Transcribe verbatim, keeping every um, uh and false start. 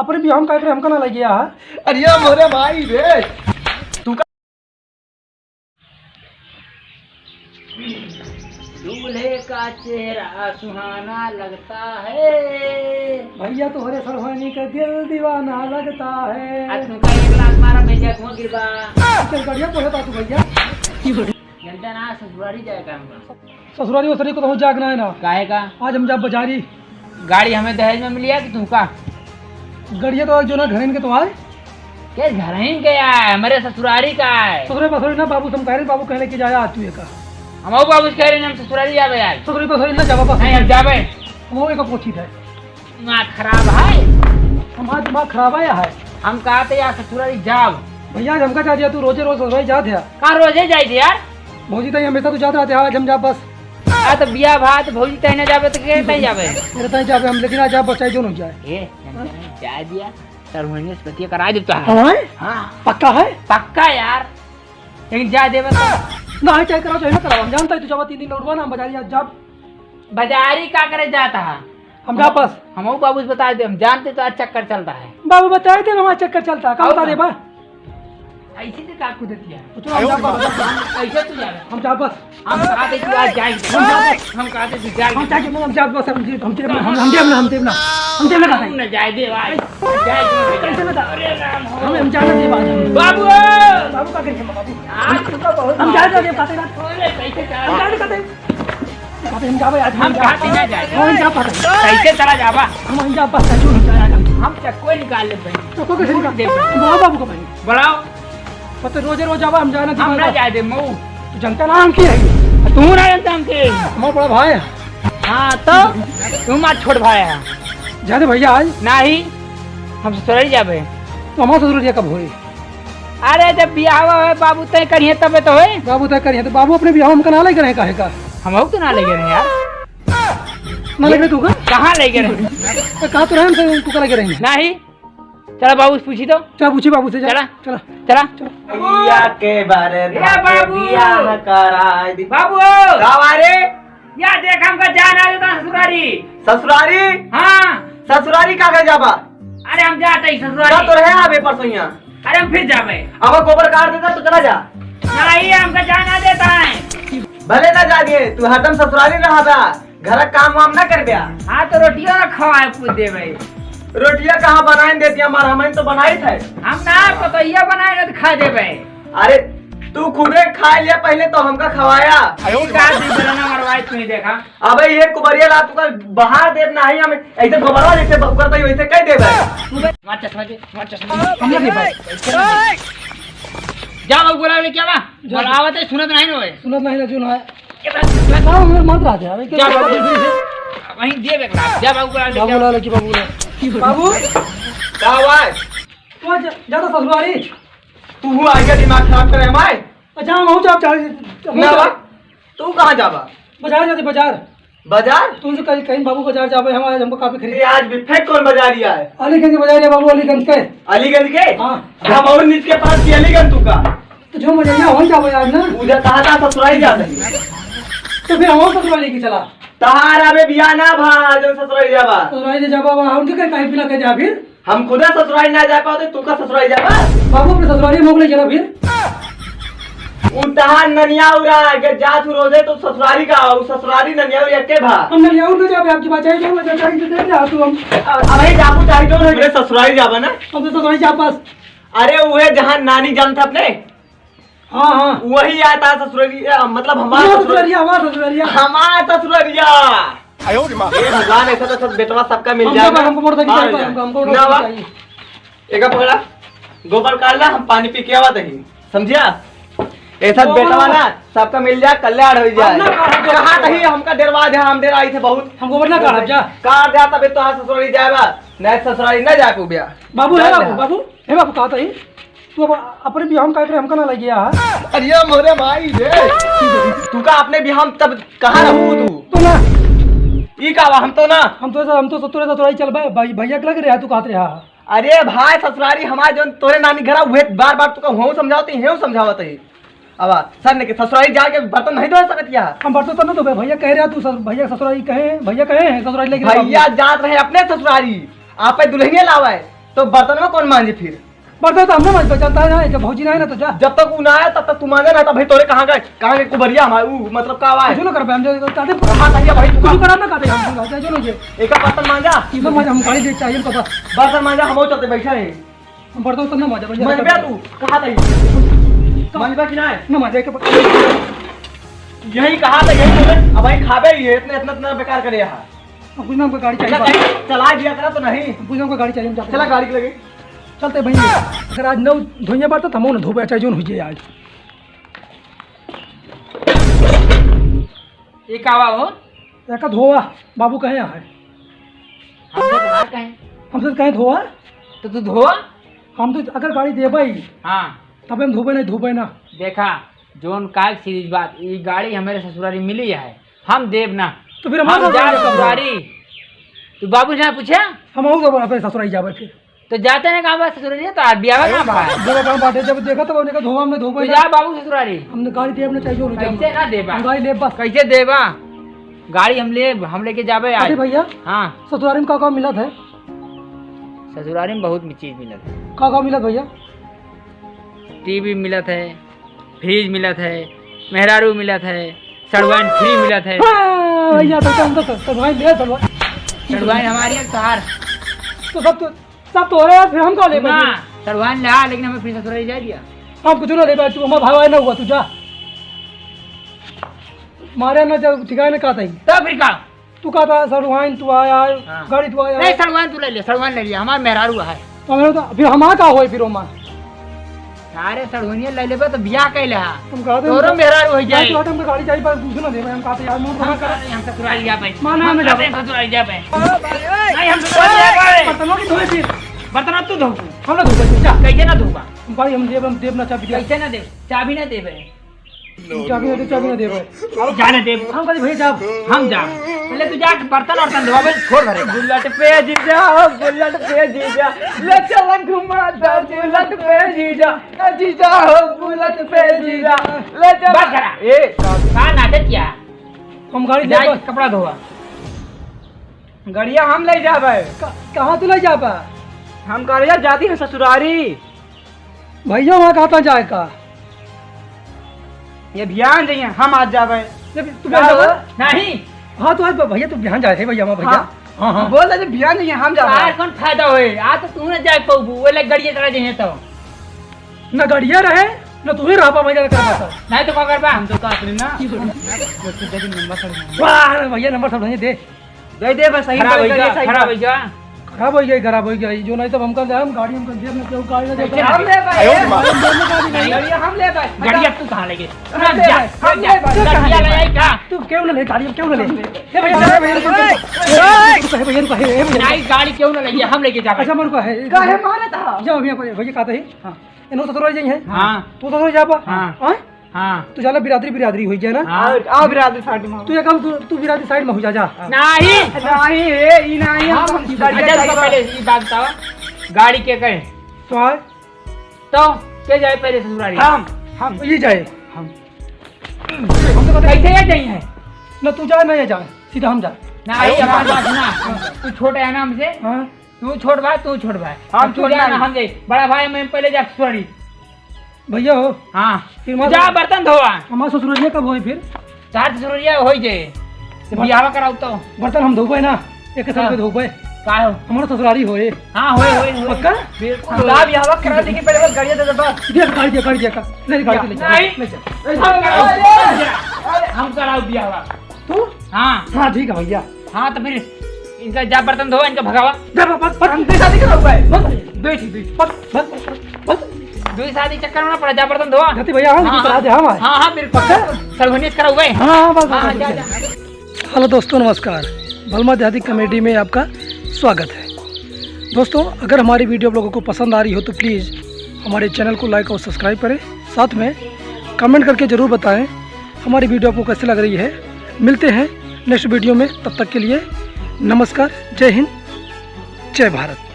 अपने बियाह में का करे हमका ना लइ गया है? अरे मोरे भाई रे, तू का दूल्हे का चेहरा सुहाना लगता है। भइया तोहरे सरवानी का दिल दीवाना लगता है। आज तुमका एक लात मारा भइया, धुआं गिरबा। चल बढ़िया बोलत बा तू भइया। जनता ना ससुरारी जाए का हमका। ससुरारी वसुरारी को तो हम जाग ना है ना। काहे का? आज हम जाब बजारी। गाड़ी हमें दहेज में मिली है कि तुमका? गड़िया तो जो ना घरेन के तो आए। के घरेन के आए, हमरे ससुरारी का है। ससुरारी बसुरारी ना बाबू, हम कह रहे बाबू कहले कि जाया आज तू एका। हम बाबू कह रहे हम ससुरारी जाबे आज। ससुरारी बसुरारी ना जाबा बस। नहीं, हम जाबे। हम एका पूछी थे। दिमाग खराब है। हमारा दिमाग खराब है, है। हम कहा थे यार ससुरारी जाब। भइया, आज हमका जा दिया, तू रोजे रोज ससुरारी जात है। का रोजे जाई थे यार? भौजी ताई हमेशा तू जात रहते, आज हम जाब बस। आ तो बियाह भा तो भौजी ताई ना जाबे तो के ताई जाबे? अरे ताई जाबे हम, लेकिन आज जाब बस चाहे जो न जाए। ए, हम जाए दिया, सर होने से बतिया करा देता है। हाँ? हाँ। पक्का है? पक्का यार। लेकिन जा देबे तो। ना है, चाहे कराओ, चाहे ना कराओ, हम जानता है तू जाबा तीन दिन लौटबा ना, हम बजारी आज जाब। बजारी का करे जाता है? हम जा बस। हम बाबू से बता दे, हम जानते तो आज चक्कर चलता है। बाबू बताए थे हमारा चक्कर चलता है, का और बता दे का? बा? ऐसे तो का कूदत है? तो चलो हम जा बस। ऐसे तू जा रहा है। हम जा बस। हम कहा थे तू आज जाएंगे। हम जा बस। हम कहा थे तू जाएंगे। हम जाएंगे, हम जा बस, हम जी, हम देव ना, हम, हम देव ना, हम देव ना। हम देव ना हम कहते। न जाए दे भाई। जाए दे। कैसे बता? अरे राम हो। हम, हम जाना दे बात। बाबू। बाबू का करेंगे बाबू? आज तुमका बहुत हम जाना दे बात। अरे कैसे जा हम रहा जाना है? कहते। अबे हम जाबे आज, हम हम जाबे। कहाँ से ना जाए? हम जाबे। कैसे चला जाबा? हम, हम जाबे, सचू हम जाना जाबे। हम चक्को निकाल ले भाई। चक्को कैसे निकाल? दे भाई। बुलाओ बाबू को भाई। बुलाओ। पता रोजे रोज जाबा, हम जाना हम ना जाबे। जाए दे मऊ। तू जनता ना हम की है? तू ना जनता हम के? हमारा बड़ा भाई है। हाँ तो? तू हमारा छोट भाई है। जाते भइया आज? नहीं। हम ससुरारी जाबे। तो हमारा ससुरारी कब होई? अरे, जब बियाह होए, बाबू तय करिहे, तबे तो होए। बाबू तय करिहे, तो बाबू अपने बियाह में हमका ना लेके रहे, काहे का? हम तो ना लेके रहे, यार। ना लेके तू का? कहाँ लेके रहे? तो कहा तो रहे, हम से तू का लेके रहे? नहीं। चला, बाबू से पूछी तो। चला, पूछी बाबू से, जा। चला। चला। चला। भैया के बारे ए, बाबू। बियाह कराई दी। बाबू। का बारे? या देख, हमका जाना है तो ससुरारी। ससुरारी? हाँ। ससुरारी का कर जाबा? अरे हम जाते ही ससुरारी। जा तो रहे आबे परसों यहाँ। अरे हम फिर जाबे। अब गोबर काट देता तो चला जा। नहीं, हमका जाना देता है। भले ना जागे, तू हरदम ससुरारी रहा बा, घर का काम वाम ना करबे। हाँ तो रोटिया ना खवाए पूछ देबे। रोटिया कहाँ बनाए देती हमार, हम तो बनाई थे। हम ना पतोहिया बनाए ना तो खा देबे। अरे तू खुदे खा लिया पहले तो हमका खवाया। ई का दी बरना मरवाई तू ही देखा। अबे ये कुबरिया ला तू का बाहर देत नाही, हम ऐसे गोबरवा जैसे ब-, करता ही वैसे कह देबे। मार चश्मा दे, मार चश्मा दे। हम नहीं भाई। जा बाबू बुला ले क्या बा? जा। बुलावत है, सुनत नहीं ना होए। सुनत नहीं ना, जो ना है। ये बात, बात। बाबू, उधर मत रह जा, अबे क्या जा बाबू। वहीं दे बेटा। जा बाबू बुला ले बाबू क्या? बुला ले कि बाबू बुला। बाबू। का हुआ है? तू जा, जा तो ससुरारी। तू हूँ आइगा दिमाग खराब करे हमारे। अच्छा, हम हूँ जा, जा, हम ना जा। बा, तू कहाँ जाबा? बाजार जाते, बाजार। बाजार? तुमसे कहीं, कहीं बाबू बाजार जाबे, हम आज हमको कापी खरीद। ये आज भी फेंक कौन बाजारी आए? अलीगंज के बाजार है बाबू, अलीगंज के। अलीगंज के? हाँ। हम और नीच के पास की अलीगंज तू का? तो जो मजा यहाँ हो जाबे आज ना। पूजा कहा था ससुराल जाते। तो फिर हम ससुराल लेके चला। तहार अबे बियाह ना भा, जो ससुराल जाबा। ससुराल ले जाबा, वहाँ उनके कहीं, कहीं पिला के जा फिर। हम खुदा ससुरारी ना जा पाते, तू का ससुरारी जाबा? बाबू अपने ससुरारी मोक ले चला फिर। उ तहार ननिया उरा के जात हु रोजे तो ससुरारी का, उ ससुरारी ननिया उरा के भा। हम ननिया उरा जाबे, आपकी बात चाहिए, मैं जाता हूँ, दे दे, तू हम। अबे जाबू चाहे तो नहीं। ससुरारी जाबा ना? हम तो ससुरारी जा पास। अरे उहे जहाँ नानी जानत अपने। हाँ, हाँ। वही आता ससुररिया, मतलब हमार हमार ससुर-, ससुररिया, हमार ससुररिया। हमार ससुररिया। आयो रे माँ। ए भगवान, ऐसा तो सब बेटवा सबका मिल हम जाए जब ना। हमको मोटरसाइकिल हाँ, चाहिए, मिल जाए। हमको, हमको ना बा। मोटरसाइकिल चाहिए। एका पकड़ा, गोबर काट ला, हम पानी पी के आवा दही, समझिया? ऐसा ओ। बेटवा ना सबका मिल जाए, कल्याण हो जाए। हम ना काढ़ब जा। कहाँ दही, हमका डेरवा दे, हम डेराई थे बहुत। हम गोबर ना काढ़ब जा। काट जा, तबे तो हाँ ससुरारी जाए बा, नहीं ससुरारी ना जाए पउबे। बाबू, हे बाबू, बाबू, हे बाबू, कहा था ही? तू अब अपने बियाह में का करे हमका ना लइ गया है? अरे मोरे माई रे, तू का अपने बियाह में तब कहाँ रहू तू? तो ना। ई का बा, हम तो ना। हम तो, हम तो ससुरे ससुरारी चल भाई, भाई, भैया के लगे रहा, तू कहत रहा। अरे भाई ससुरारी हमार जौन तोरे नानी घर आ, उहे बार बार तू का हुआं समझावत ही, हेऊ समझावत ही। अब सर ने के ससुरारी जाके बर्तन नहीं धो सकत या? हम बर्तन तो ना धोबे, भैया कह रहा तू सस-, भैया ससुरारी कहे, भैया कहे हैं ससुरारी लेके भैया जात रहे अपने ससुरारी, आप दुल्हनिया लावे। तो बर्तन में कौन मांजे फिर? बर्तन तो हमने मांज, चलता है ना, जब भौजी ना है ना तो जा। जब तक उ ना आए तब तक तू मांजे ना, तब भाई तोरे कहाँ गए, कहाँ गए कुबरिया हमारे, उ मतलब का आवाज? कुछ ना कर पाए हम, जो करते हैं। कहाँ तक है भाई तू कुछ का? करना कहते हैं हम, जो लो जे। एक बर्तन मांजा। ये तो मांजा, हम गाड़ी दे चाहिए हमको बस। बर्तन मांजा, हम चलते बैठे हैं। हम बर्तन तो ना मांजा, भैया। मंजबे तू, कहाँ तक? मंजबे कि ना? ना मांजा, एक बर्तन। यही कहा था, यही बोले, अब भाई खाबे ही है, इतना, इतना, इतना बेकार करे यहाँ। हम पूछना हमको गाड़ी चाहिए। चला, चला दिया करा तो नहीं। हम पूछना हमको गाड़ी चाहिए, हम जाते चला हैं। गाड़ी के लगे। चलते भाई, अगर आज नौ धोइया बार तो हमो न धोबे, चाहे जोन हो जाए आज। ये का हुआ हो? एका धोवा, बाबू कहे यहाँ है। हम तो ना कहें। हमसे कहें धोवा? तो तू धोवा? हम तो अगर गाड़ी देबे ही, हाँ। तबे हम धोबे नहीं, धोबे ना। देखा, जोन का सीरीज बात, ये गाड़ी हमारे ससुरारी मिली है, हम देब ना। तो फिर हमारे हम ससुरारी जाब जाब। ससुरारी। तू बाबू से पूछे? हम और अपने ससुरारी जाबे फिर। तो जाते हैं कहाँ बा ससुरारी, तो आज बियाह ना बा। जब काम बाटे, जब देखा तब उन्हें का धोवा हमने धोबे तू ना। जा बाबू ससुरारी। हमने गाड़ी देब ना चाहिए, और कैसे ना देबा? हम गाड़ी लेब बस। कैसे देबा? गाड़ी हम लेब, हम लेके जाबे आज। अरे भैया, हाँ। ससुरारी में का का मिलत है? ससुरारी में बहुत चीज मिलत है। का का मिलत भैया? टीवी मिलत है, फ्रिज मिलत है, मेहरारू मिलत है, सड़वाइन फ्री मिलत है। हाँ, भैया, तो हम तो सड़वाइन ले, सड़वाइन। सड़वाइन हमारी है, तोहार। तो सब तो, सब तो हो रहा है, फिर हम का लेबे? ना, सड़वाइन ले आ, लेकिन हमें फिर ससुराल जाए दिया। हम कुछ ना लेबे, तू हमारा भाई ना हुआ, तू जा। मारे ना जा, ठिकाने का तई। तो फिर का? तू कहता है सड़वाइन तू आया है, हाँ। गाड़ी तू आया नहीं, है। सड़वाइन तू ले ले, सड़वाइन ले लिया, हमार मेहरारू है। तो मेहरारू तो, फिर हमार का होई फिर ओमा? अरे सड़वाइनिया ले लेबे तो बियाह कैले हा। तुम कहते तोरो हो, मेहरारू हो जाए। तू हट, हमको गाड़ी चाहिए, पर कुछ ना दे भाई, हम कहते यार, मुंह हम बना कर। हम ससुराल जा भाई। माना हम हमें जाते जाबे। हैं ससुराल जा भाई। माना हमें नहीं, हम ससुराल जा भाई। बर्तनों की धोए फिर। बर्तन अब तू धो। हम ना धोबे, जा। कैसे ना धोबा? भाई हम देब, हम देब ना चाबी। कैसे ना देब? चाबी ना देबे। चाबी ना दे, चाबी ना दे भाई। जाने दे। हम कहते भैया जा। हम जा। पहले तू जा बर्तन वर्तन धोवा, बस छोड़ घरे का। बुलेट पे जीजा, बुलेट पे जीजा, ले चल घुमा दा बुलेट पे जीजा, ए जीजा हो बुलेट पे जीजा, ले चल। बस करा। ए, का नाटक किया? हम गाड़ी जा, ले बस। कपड़ा धोवा। गड़िया हम ले जाबे। क-, कहाँ तू ले जाबे? हम गड़िया जाती है ससुरारी। भैया वहाँ कहाँ तक जाए का? ये बिहान जाइए, हम आज जाबे। ये तू का बिहान जाबे? हो? नहीं। हाँ, तो आज भैया तू बिहान जाए है भैया, वहाँ भैया। हाँ। हाँ, हाँ। बोल दे, बिहान जाइए, हम जाबे। यार, कौन फायदा होए? आज तो तू ना जाए पाऊबू, वो ले गड़िया चला जाइए तो। ना गड़िया रहे, ना तू ही रह पा, भैया, कर पाता। नहीं तो का करबा? हम तो का अपने ना। वाह, अरे भैया, नंबर सब नहीं दे। दे दे बस, सही खराब बोल हो गया, गया, सही खराब बात। हो गया। खराब हो गया, खराब हो गया। ये जो नहीं तब हमका दे, हम गाड़ी हमका दे, हमका क्यों गाड़ी ना दे। हम ले भाई। आयो रे माँ। हम ले भाई। गाड़ी अब तू कहाँ लेके? हम ले जा, भाई, हम जा। ले भाई। गाड़ी ले आई का? तू क्यों ना ले गाड़ी, क्यों ना ले? ए भैया, ए भैया, रुको, रुको। ए भैया, रुको, ए भैया। नहीं, गाड़ी क्यों ना ले? हम लेके जा भाई। अच्छा, मैं रुका है। काहे मारा था? जाओ, भैया, भैया, कहते हैं। हाँ। इन्हों ससुराल जाई है? हाँ। तू ससुराल जाबा? हाँ। हाँ? हाँ। तू जाला बिरादरी, बिरादरी होई जाए ना? हाँ। आओ, आओ बिरादरी side में। तू एक काम, तू, तू बिरादरी side में हो जा, जा। नहीं। नहीं, ए, ई नहीं, हम हम, हम गाड़ी अच्छा, चाहिए। पहले ई बात बताओ, गाड़ी के कहे? तो आए? तो के जाए पहले ससुरारी? हम, हम। ये जाए। हम। हम तो कहते कैसे ये जाई है? ना तू जाए, ना ये जाए, सीधा हम जाए। ना, आई हमारे पास ना। तू छोटा है ना हमसे? हाँ। तू छोट भाई, तू छोट भाई। हम अब तू छोट जा ना, भाई। हम जाई। बड़ा भाई, मैं पहले जा ससुरारी। भैया हो। हाँ। फिर हमार जा बर्तन धोवा। हमार ससुरारिया कब होई फिर? चार ससुरारिया होई जे। बर्तन बियाह कराऊ तो। बर्तन हम धोबे ना, एक साल हाँ। के धोबे। का हो? हमारा ससुरारी होए। हाँ, होए, होए, होए। पक्का? बिल्कुल। हम बियाह करा देके पहले बस गाड़िया दे दे बस। दे, गाड़ी दे, गाड़ी दे, का। ले, गाड़ी ले जा, नहीं। ले जा। हम कराऊ बियाह। हम कराऊ बियाह। तू? हाँ। हाँ, ठीक है भैया। हाँ, तो फिर इनका जा बर्तन धो, इनका भगावा। जा, बस, बस, बस। हम दुई शादी के लोग भाई। बस, बस, बैठ, बैठ। बस, बस, बस, बस। दुई शादी चक्कर में ना पड़ा, जा बर्तन धोवा। जाते भैया, हाँ, हाँ, करा दे, हाँ भाई। हाँ, हाँ, बिल्कुल। पक्का? सड़वाइनिया से कराऊ भाई। हाँ, हाँ, बस, हाँ, बस, जा, बस। जा। हेलो दोस्तों, नमस्कार। बलमा देहाती comedy में आपका स्वागत है। दोस्तों, अगर हमारी video आप लोगों को पसंद आ रही हो तो please हमारे channel को like और subscribe करें, साथ में comment करके ज़रूर बताएं हमारी video आपको कैसे लग रही है। मिलते हैं next video में, तब तक के लिए नमस्कार, जय हिंद, जय भारत।